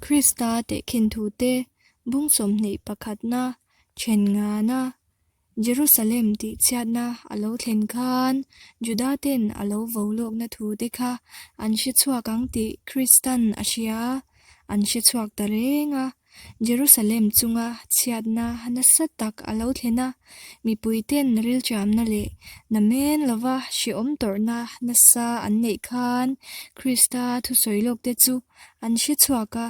Krista tehkhin thute bung 20 pakhatna then ngana Jerusalem tihchhiatna a lo thlen khan Judaten a lo vo lawkna thute kha an hre chhuak ang tih Kristan a hria. An hre chhuak ta reng a. Jerusalem chunga chhiatna nasa tak a lo thlen a, mipuiten rilṭiamna leh namen lova hrehawm tawrhna nasa an neih khan Krista thusawi lawkte chu an hre chhuak a,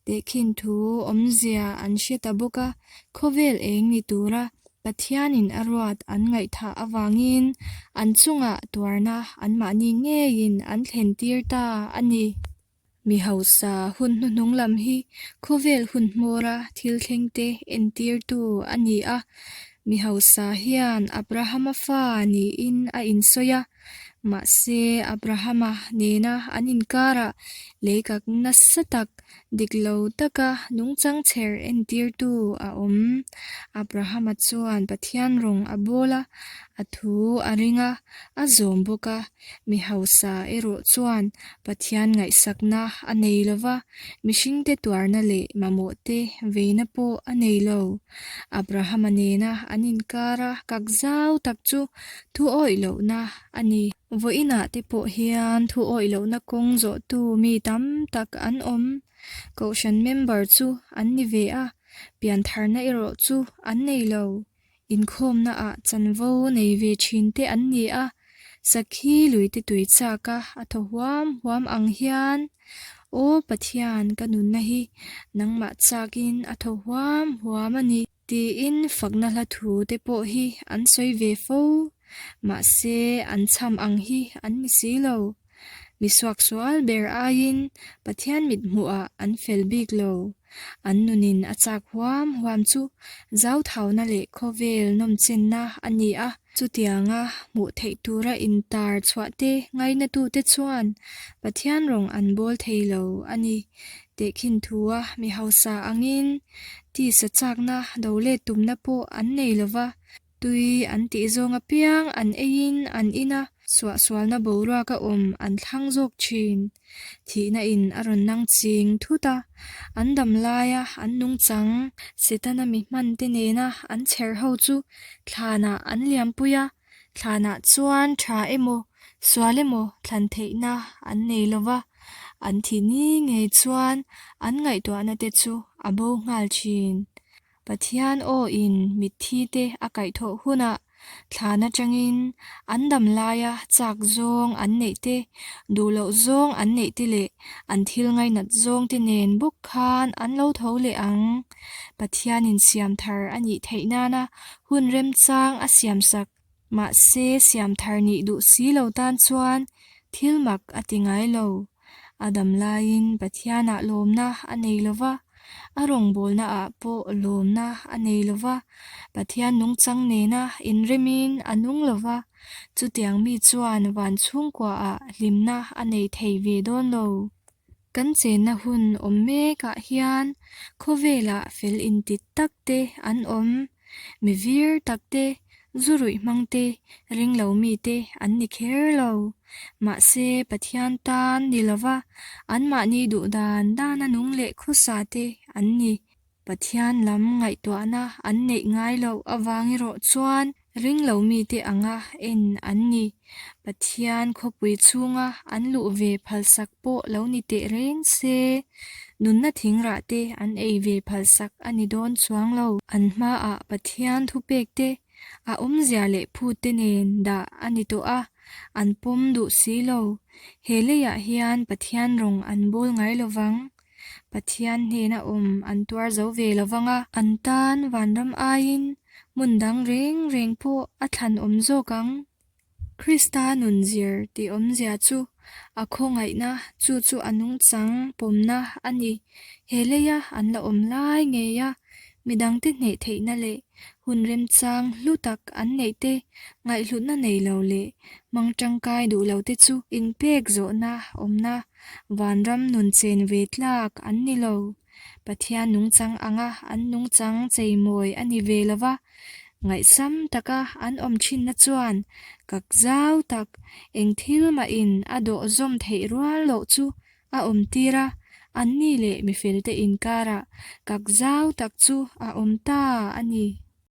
tehkhin thu awmzia an hre ta bawk a, khawvel eng ni tura Pathianin a ruat an ngaihthah avangin an chungah tuarna anmahni ngeiin an thlentir ta a ni. Mi hausa hun hnuhnung lam hi khawvel hun hmawra thil thlengte entirtu a ni a. Mi hausa hian Abrahama fa niin a insawi a, mahse Abrahama nena an inkarah leikak nasa tak dik lo taka nungchang chher entirtu a awm. Abrahama chuan Pathian rawng a bawl a, a thu a ring a, a zawm bawk a. Mi hausa erawh chuan Pathian ngaihsakna a nei lo va, mihringte tuarna leh mamawhte veina pawh a nei lo. Abrahama nena an inkara kak zau tak chu thu awih lohna a ni. Vawiinah te pawh hian thu awih lohna kawng zawhtu mi tam tak an awm. Kohhran member chu an ni ve a, piantharna erawh chu an nei lo. Inkhawmna ah chanvo nei ve thin te an ni a, sakhi luite tui chak a a thaw huam huam ang hian, Aw Pathian ka nunna hi nangmah chakin a thaw huam huam a ni tiin fakna hla thu te pawh hi an sawi ve fo. Mahse an chham ang hi an ni si lo. Mi suaksual ber aiin Pathian mithmuhah an fel bik lo. An nunin a chak huam huam chu zauthauna leh khawvel nawmchenna a ni a. Chutianga hmuh theih tura intar chhuahte ngainatute chuan Pathian rawng an bawl thei lo a ni. Tehkhin thua mi hausa angin tisa chakna do let tumna pawh an nei lo va. Tui an tih zawng apiang an eiin an in a, suahsualna boruak a awm an thlang zawk thin. Thihna in a rawn nang ching thut a, an dam laia an nungchang Setana mi hman te nena an chher ho chu thlanah an liampui a, thlanah chuan tha emaw sual emaw thlan theihna an nei lo va, an thih ni ngei chuan an ngaihtuahna te chu a bo nghal thin. Pathian aw in mitthi te a kaihthawh hunah thlan atangin an dam laia chak zawng an neih te, duh loh zawng an neih te leh an thil ngainat zawng te nen bawk khan an lo tho leh ang. Pathianin siam thar a nih theih nana hun remchang a siamsak. Mahse siam thar nih duh si lo tan chuan thil mak a ti ngai lo. A dam laiin Pathianah lawmna a nei lo va, a rawngbawlnaah pawh lawmna a nei lo va, Pathian nungchang nena inremin a nung lo va, chutiang mi chuan van chhungkuaah hlimna a nei thei ve dawn lo. Kan chenna hun awm mekah hian khawvelah fel inti tak te an awm. Mi vir tak te, zu ruih hmang te, ring lo mi te an ni kher lo. Mahse, Pathian tan ni lova anmahni duh dan dana nung leh khawsa te an ni. Pathian lam ngaihtuahna an neih ngai loh avang erawh chuan ring lo mite anga en an ni. Pathian khawpui chhunga an luh ve phalsak pawh lo ni teh reng se, nunna thingrah te an ei ve phalsak a ni dawn chuang lo. An hmaah Pathian thupek te a awmzia leh phut te nen dah a ni tawh a, an pawm duh si lo. He leiah hian Pathian rawng an bawl ngai lo vang. Pathian hnena awm an tuar zo ve lo vang a, an tan vanram aiin hmun dang reng reng pawh a thlan awm zawk ang. Krista nun zir tih awmzia chu a khawngaihna, chu chu a nungchang pawmna a ni. He leia an la awm lai ngei a, midangte hneh theihna leh hun remchang hlu tak an neih te, ngaihhlutna nei lo leh hmang tangkai duh lo te chu inpek zawhna awmna Vanram nun chen ve tlak an ni lo. Pathian nungchang anga an nungchang cheimawi a ni ve lo va, ngaihsam taka an awm thinna chuan kak zau tak eng thil mahin a dawh zawm theih rual loh chu a awm tir a. Anni leh mifelte inkarah kak zau tak chu a awm ta a ni.